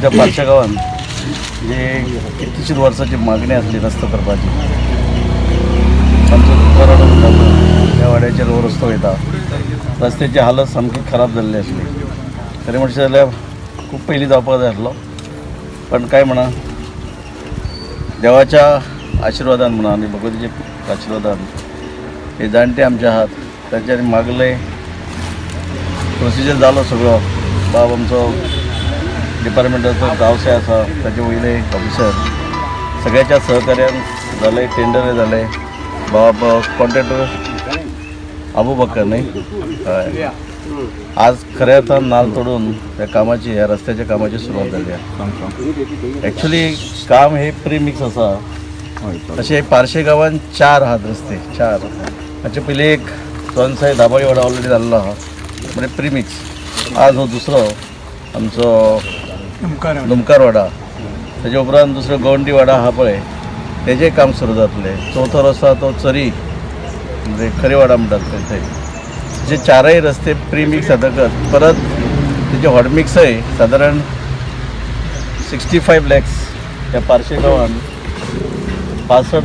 आमच्या पार्शे गांवान जे कितलीशीच वर्सांची मागणी आसली रस्तो करपाची, आमचो तुकारवाडो म्हणटा पळय त्या वाड्याचेर हो रस्तो वयता. रस्त्याची हालत सामकी खराब जाल्ली आसली. खरें म्हणचे जाल्यार खूब पयलीं जावपाक जाय आसलो, पण काय म्हणा देवाच्या आशिर्वादान म्हणा आनी भगवतीच्या आशिर्वादान हे जाणटे आमचे आहात तांच्यांनी मागले, प्रोसिजर जालो सगळो. बाब आमचो डिपार्टमेंटाचो गांवसे आसा, ताचे वयले ऑफिसर सगळ्याच्या सहकार्यान जालें, टेंडर जालें. बाब कॉन्ट्रॅक्टर अबू बकर न्ही, हय. आज खऱ्या अर्थान नाल तोडून त्या कामाची, ह्या रस्त्याच्या कामाची सुरवात जाली आहे. ॲक्च्युली काम हे प्रिमिक्स आसा. तशें पार्शे गांवान 4 आहात रस्ते, 4. हाचे पयलीं एक चोनसाय दाबाळी वाडा ऑलरेडी जाल्लो आहा, म्हणजे प्रिमिक्स. आज हो दुसरो आमचो लुमकारवाडा, तेजे उपरांत दुसरो गवंडी वाडा आहा पळय, तेजें काम सुरू जातलें. चवथो रस्तो तो चरी म्हणजे खरेवाडा म्हणटात पळय थंय. जे 4 रस्ते प्रिमिक्स जातकच परत तेजे हॉटमिक्सय सादारण 65 लॅक्स ह्या पार्शे गांवान 65